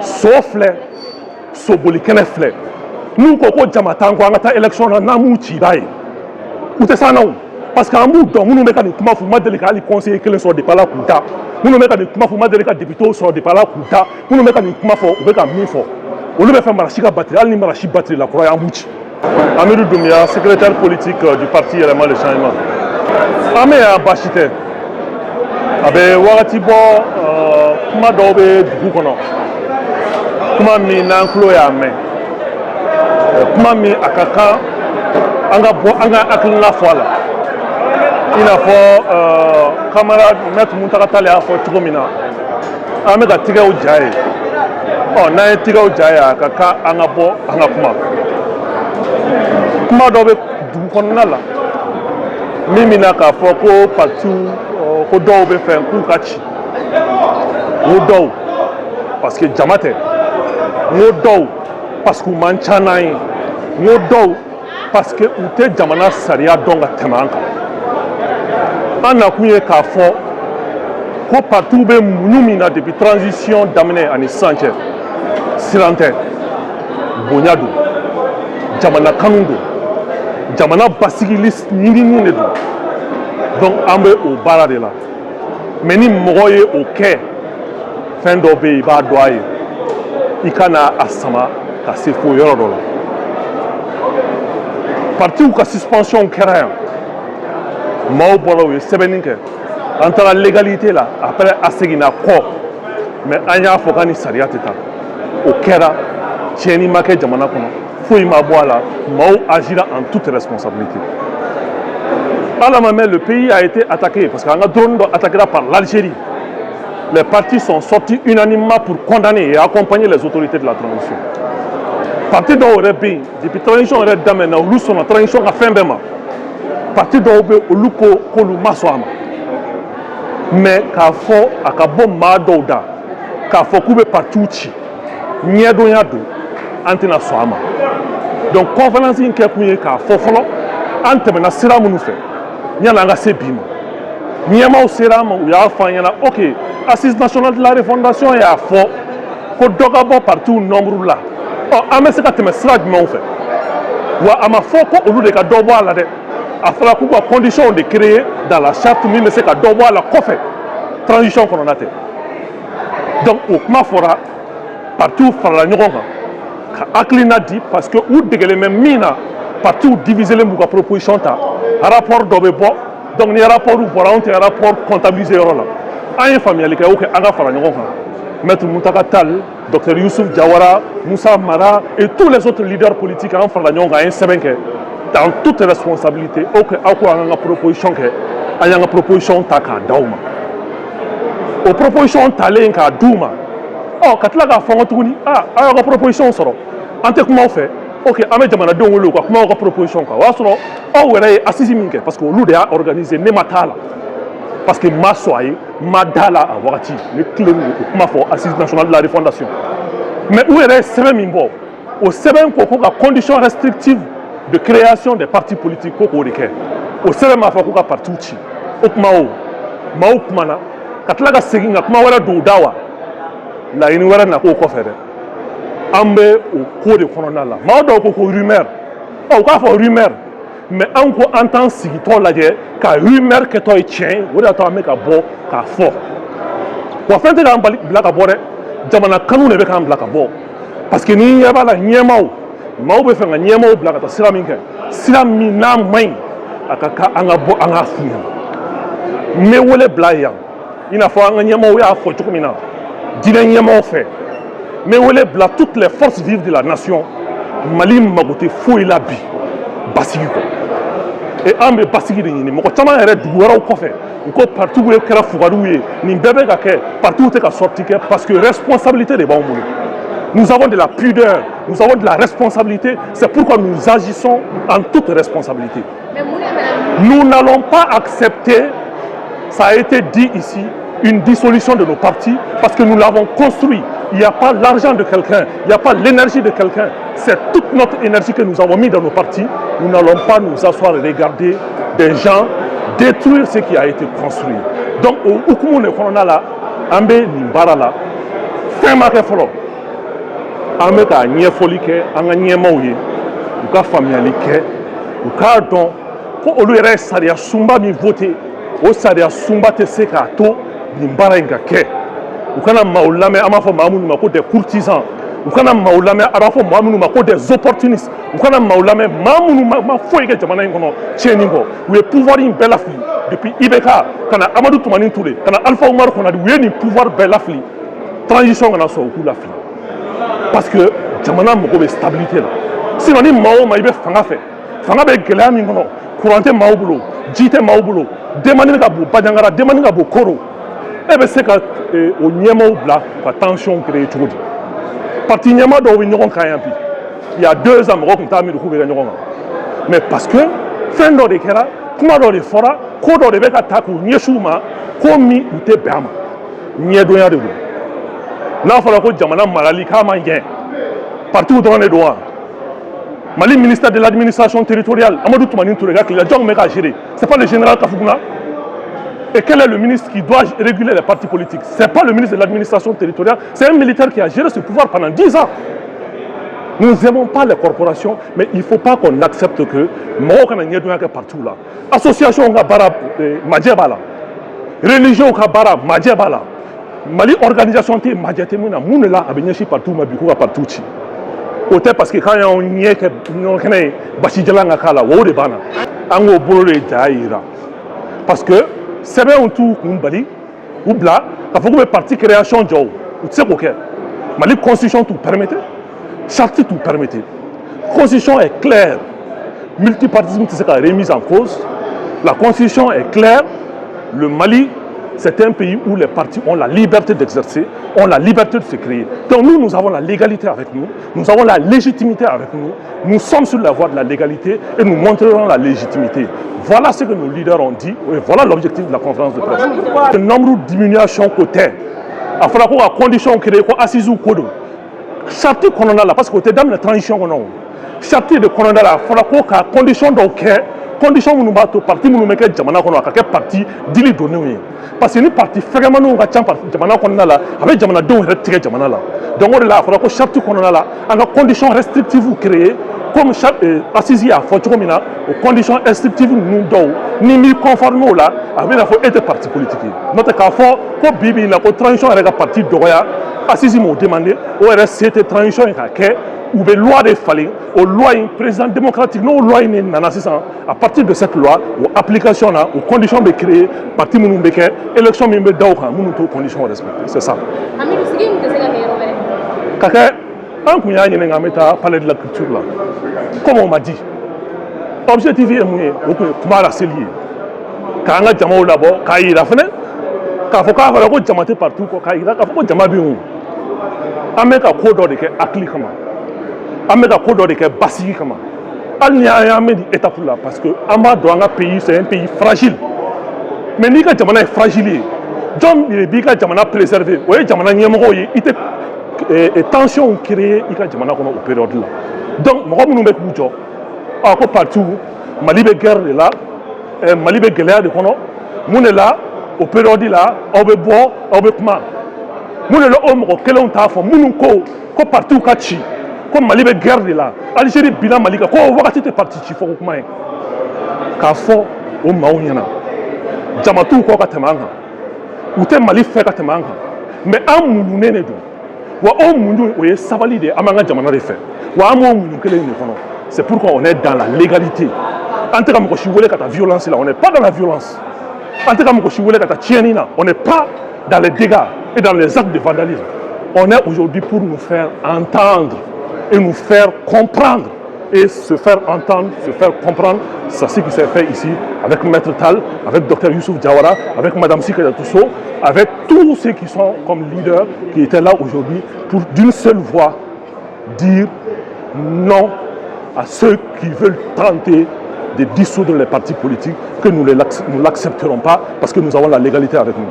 So filɛ, sobolikɛnɛ filɛ. N'u ko ko jama t'an kɔ, an ka taa élection na, n'an m'u ci, i b'a ye u tɛ s'an na o, parce que an b'u dɔn. Minnu bɛ ka nin kuma fɔ, u ma deli ka hali conseiller kelen sɔrɔ depuis Ala k'u da. Minnu bɛ ka nin kuma fɔ, u ma deli ka député sɔrɔ depuis Ala k'u da. Minnu bɛ ka nin kuma fɔ, u bɛ ka min fɔ, olu bɛ fɛ Marasi ka batiri. Hali ni Marasi batiri la kura ye, an b'u ci. Amidou Doumbia, secrétaire politique du parti Yɛlɛma le changement. An bɛ yan, baasi tɛ. A bɛ wagati bɔ, kuma dɔw bɛ dugu kɔnɔ, kuma min n'an tulo y'a mɛn, kuma min a ka kan an ka bɔ an ka hakilina fɔ a la. I n'a fɔ camarade maître Mountaga Tall y'a fɔ cogo min na, an bɛ ka tigɛw ja ye. Ɔ, n'an ye tigɛw ja ye, a ka kan an ka bɔ an ka kuma. Kuma dɔ bɛ dugu kɔnɔna la min bɛ na k'a fɔ ko partiw, ko dɔw bɛ fɛ k'u ka ci. N ko dɔw, parce que jama tɛ. N ko dɔw, parce que u man ca n'an ye. N ko dɔw, parce que u tɛ jamana sariya dɔn ka tɛmɛ an kan. An nakun ye k'a fɔ ko partiw bɛ muɲu min na depuis transition daminɛ ani sisan cɛ, siran tɛ, bonya don, jamana kanu don, jamana basigili ɲinini de don. Donc an bɛ o baara de la. Mais ni mɔgɔ ye o kɛ, fɛn dɔ bɛ yen, i b'a dɔn a ye, i ka na a sama ka se fo yɔrɔ dɔ la. Partiw ka suspension kɛra yan, maaw bɔra, u ye sɛbɛnni kɛ, an taara légalité la. Après, a seginna kɔ, mais an y'a fɔ k'a ni sariya tɛ taa. O kɛra, tiɲɛni ma kɛ jamana kɔnɔ, foyi ma bɔ a la, maaw agira en toute responsabilité. Ala ma mɛn, le pays a été attaqué parce qu'an ka drone dɔ attaquera par l'Algérie. Les partis sont sortis unanimement pour condamner et accompagner les autorités de la transition. Parti dɔw yɛrɛ bɛ yen, depuis transition yɛrɛ daminɛna, olu sɔnna transition ka fɛn bɛɛ ma. Parti dɔw bɛ, olu ko k'olu ma sɔn a ma. Mais k'a fɔ a ka bɔ maa dɔw da k'a fɔ k'u bɛ partiw ci, ɲɛdɔnya don, an tɛna sɔn a ma. Donc conférence in kɛ kun ye k'a fɔ fɔlɔ, an tɛmɛna sira minnu fɛ yanni an ka se bi ma. Ɲɛmaaw sera an ma, u y'a fɔ an ɲɛna: ok, Assise nationale de la refondation y'a fɔ ko dɔ ka bɔ partiw nombre la. Ɔ, an bɛ se ka tɛmɛ sira jumɛnw fɛ? Wa a ma fɔ ko olu de ka dɔ bɔ a la dɛ. A fɔra k'u ka conditions de créer dans la charte min bɛ se ka dɔ bɔ a la kɔfɛ, transition kɔnɔna tɛ. Donc o kuma fɔra, partiw farala ɲɔgɔn kan ka hakilina di, parce que u degelen bɛ min na, partiw diviselen b'u ka proposition ta, rapport dɔ bɛ bɔ. Donc ni rapport bɔra, anw tɛ rapport comptabiliser yɔrɔ la. An ye faamuyali kɛ, o kɛ an ka fara ɲɔgɔn kan. Maître Mountaga Tall, docteur Youssouf Diawara, Moussa Mara et tous les autres leaders politiques, an farala ɲɔgɔn kan, an ye sɛbɛn kɛ dans toute responsabilité. Ok, aw ko an ka proposition kɛ, an y'an ka proposition ta k'a d'aw ma. O proposition talen k'a d'u ma, ɔ, ka tila k'a fɔ n ko tuguni: ah, aw y'aw ka proposition sɔrɔ, an tɛ kuma aw fɛ. Ok, an bɛ jamanadenw wele u ka kuma aw ka proposition kan. O y'a sɔrɔ aw yɛrɛ ye assise min kɛ, parce que olu de y'a organiser, ne ma t'a la, parce que n ma sɔn a ye, n ma da la a wagati. Ne tilen o kuma fɔ, Assise nationale de la refondation. Mais u yɛrɛ ye sɛbɛn min bɔ, o sɛbɛn ko ko ka condition restrictive de création des partis politiques, ko k'o de kɛ. O sɛbɛn m'a fɔ k'u ka partiw ci. O kuma, o maaw kumana ka tila ka segin ka kuma wɛrɛ don u da wa laɲini wɛrɛ na k'o kɔfɛ dɛ. An bɛ o ko de kɔnɔna la. Maa dɔw ko ko rumeur. Ɔ, u k'a fɔ rumeur, mais an ko an t'an sigitɔ lajɛ ka rumeur kɛtɔ ye tiɲɛ ye. O de y'a to an bɛ ka bɔ k'a fɔ. Wa fɛn tɛ k'an bali bila ka bɔ dɛ, jamana kanu de bɛ k'an bila ka bɔ, parce que ni ɲɛ b'a la, ɲɛmaaw, maaw bɛ fɛ ka ɲɛmaaw bila ka taa sira min kɛ, sira min n'a man ɲi, a ka kan an ka bɔ an k'a f'u ɲɛna. N bɛ wele bila yan, i n'a fɔ an ka ɲɛmaaw y'a fɔ cogo min na, diinɛ ɲɛmaaw fɛ. N bɛ wele bila toutes les forces vives de la nation. Mali mago tɛ foyi la bi basigi kɔ, et an bɛ basigi de ɲini. Mɔgɔ caman yɛrɛ, dugu wɛrɛw kɔfɛ, u ko partiw ye kɛra fugariw ye. Nin bɛɛ bɛ ka kɛ, partiw tɛ ka sortie kɛ, parce que responsabilité de b'anw bolo. Nous avons de la pudeur, nous avons de la responsabilité, c'est pourquoi nous agissons en toute responsabilité. Nous n'allons pas accepter, ça a été dit ici, une dissolution de nos partis, parce que nous l'avons construit. Il n'y a pas l'argent de quelqu'un, il n'y a pas l'énergie de quelqu'un. C'est toute notre énergie que nous avons mis dans nos partis. Nous n'allons pas nous asseoir et regarder des gens détruire ce qui a été construit. Donc, o hukumu de kɔnɔna la, an bɛ nin baara la. Fɛn ma kɛ fɔlɔ. An bɛ ka ɲɛfɔli kɛ an ka ɲɛmaaw ye, u ka faamuyali kɛ, u k'a dɔn ko olu yɛrɛ ye sariya sunba min voté, o sariya sunba tɛ se k'a to nin baara in ka kɛ. U kana maaw lamɛn, an b'a fɔ maa minnu ma ko des courtisans. U kana maaw lamɛn, a b'a fɔ maa minnu ma ko des opportunistes. U kana maaw lamɛn, maa minnu ma foyi kɛ jamana in kɔnɔ tiɲɛni kɔ. U ye pouvoir in bɛɛ lafili depuis IBK ka na Amadu Tumani Ture, ka na Alpha Umaru Konare. U ye nin pouvoir bɛɛ lafili. Transition kana sɔn u k'u lafili, parce que jamana mago bɛ stabilité la. Sinon, ni maa o maa i bɛ fanga fɛ, fanga bɛ gɛlɛya min kɔnɔ, courant tɛ maaw bolo, ji tɛ maaw bolo, demani bɛ ka bon Bandiagara, demani ka bon Koro, e bɛ se ka o ɲɛmaaw bila ka tension créer cogo di? Parti ɲɛmaa dɔw bɛ ɲɔgɔn kan yan bi. Il y a 2 ans, mɔgɔw tun t'a miiri k'u bɛ kɛ ɲɔgɔn kan, mais parce que fɛn dɔ de kɛra, kuma dɔ de fɔra, ko dɔ de bɛ ka ta k'u ɲɛsin u ma, ko min u tɛ bɛn a ma. Ɲɛdonya de don. N'a fɔra ko jamana marali k'a ma ɲɛ, partiw dɔrɔn de don wa? Mali ministère de l'Administration territoriale, Amadou Toumani Touré ka tile la, jɔn bɛ k'a gérer? C'est pas le général Kafougouna? Et quel est le ministre qui doit réguler les partis politiques? C'est pas le ministre de l'Administration territoriale? C'est un militaire qui a géré ce pouvoir pendant 10 ans. Nous n'aimons pas les corporations, mais il ne faut pas qu'on accepte que mɔgɔw kana ɲɛdonya kɛ partis la. Association ka baara, majɛ b'a la. Religion ka baara, majɛ b'a la. Mali organisation tɛ yen, majɛ tɛ min na. Mun de la a bɛ ɲɛsin partis ma bi k'u ka partis ci? O tɛ parce que k'an y'anw ɲɛ kɛ ɲɔgɔn kɛnɛ ye, basijalan ka k'a la wa, o de b'an na. An k'o bolo de ja yira, parce que sɛbɛnw t'u kun bali u bila k'a fɔ k'u bɛ parti création jɔ. U tɛ se k'o kɛ. Mali constitution t'u permettre, charte t'u permettre. Constitution est claire, multipartisme tɛ se ka remise en cause. La constitution est claire. Le Mali, c'est un pays où les partis ont la liberté d'exercer, ont la liberté de se créer. Donc nous, nous avons la légalité avec nous, nous avons la légitimité avec nous, nous sommes sur la voie de la légalité et nous montrerons la légitimité. Voilà ce que nos leaders ont dit et voilà l'objectif de la conférence de presse. Le nombre de diminution côté, a fɔra ko ka condition créer, ko assises ko don charte kɔnɔna la, parce que o tɛ daminɛ transition kɔnɔ o. Charte de kɔnɔna la, a fɔra ko ka condition dɔw kɛ, condition minnu b'a to parti minnu bɛ kɛ jamana kɔnɔ, a ka kɛ parti dili donnenw ye, parce que ni parti fɛgɛmaninw ka ca jamana kɔnɔna la, a bɛ jamanadenw yɛrɛ tigɛ jamana la. Donc o de la, a fɔra ko charte kɔnɔna la, an ka condition restrictive créer, comme assise y'a fɔ cogo min na. O condition restrictive ninnu dɔw, ni m'i conformer o la, a bɛ na fɔ e tɛ parti politique ye. N'o tɛ, k'a fɔ ko bi bi in na ko transition yɛrɛ ka parti dɔgɔya, assise m'o demandé. O yɛrɛ se tɛ transition ye k'a kɛ. U bɛ loi de falen. O loi in, président démocratique, n'o loi in de nana sisan, à partir de cette loi, o application na, o condition bɛ créer, parti minnu bɛ kɛ, élection min bɛ da o kan, minnu t'o condition respecter, c'est ça. Amidu, sigi in tɛ se ka kɛ yɔrɔ wɛrɛ? Ka kɛ, an kun y'a ɲininka, an bɛ taa Palais de la Culture la. Comme on m'a dit, objectif ye mun ye? O kun ye kuma laseli ye, k'an ka jamaw labɔ, k'a yira fɛnɛ k'a fɔ k'a fɔra ko jama tɛ parti kɔ, k'a yira k'a fɔ ko jama bɛ yen. O, an bɛ ka ko dɔ de kɛ hakili kama, an bɛ ka ko dɔ de kɛ basigi kama. Hali ni an y'an bɛ nin étape la, parce que an b'a dɔn an ka pays, c'est un pays fragile. Mais n'i ka jamana ye fragile ye, jɔn de b'i ka jamana préserver? O ye jamana ɲɛmɔgɔw ye. I tɛ tension créer i ka jamana kɔnɔ o période la. Donc mɔgɔ minnu bɛ k'u jɔ a ko parti, Mali bɛ guerre de la, Mali bɛ gɛlɛya de kɔnɔ, mun de la o période la aw bɛ bɔ, aw bɛ kuma? Mun de la o mɔgɔ kelenw t'a fɔ, minnu ko ko partiw ka ci, ko Mali bɛ guerre de la, Algérie binna Mali kan, ko o wagati tɛ parti ci fɔ ko kuma ye? K'a fɔ o maaw ɲɛna, jama t'u kɔ ka tɛmɛ an kan, u tɛ Mali fɛ ka tɛmɛ an kan, mais an muɲunen de don wa. O muɲu, o ye sabali de ye. An b'an ka jamana de fɛ wa, an b'o muɲu kelen in de kɔnɔ. C'est pourquoi on est dans la légalité. An tɛ ka mɔgɔ si wele ka taa violence la, on n'est pas dans la violence. An tɛ ka mɔgɔ si wele ka taa tiɲɛni na, on n'est pas dans les dégâts et dans les actes de vandalisme. On est aujourd'hui pour nous faire entendre et nous faire comprendre. Et se faire entendre, se faire comprendre, c'est ce qui s'est fait ici avec Maître Tal, avec Dr Youssouf Diawara, avec Madame Sika Tousso, avec tous ceux qui sont comme leaders qui étaient là aujourd'hui pour d'une seule voix dire non à ceux qui veulent tenter de dissoudre les partis politiques, que nous ne l'accepterons pas parce que nous avons la légalité avec nous.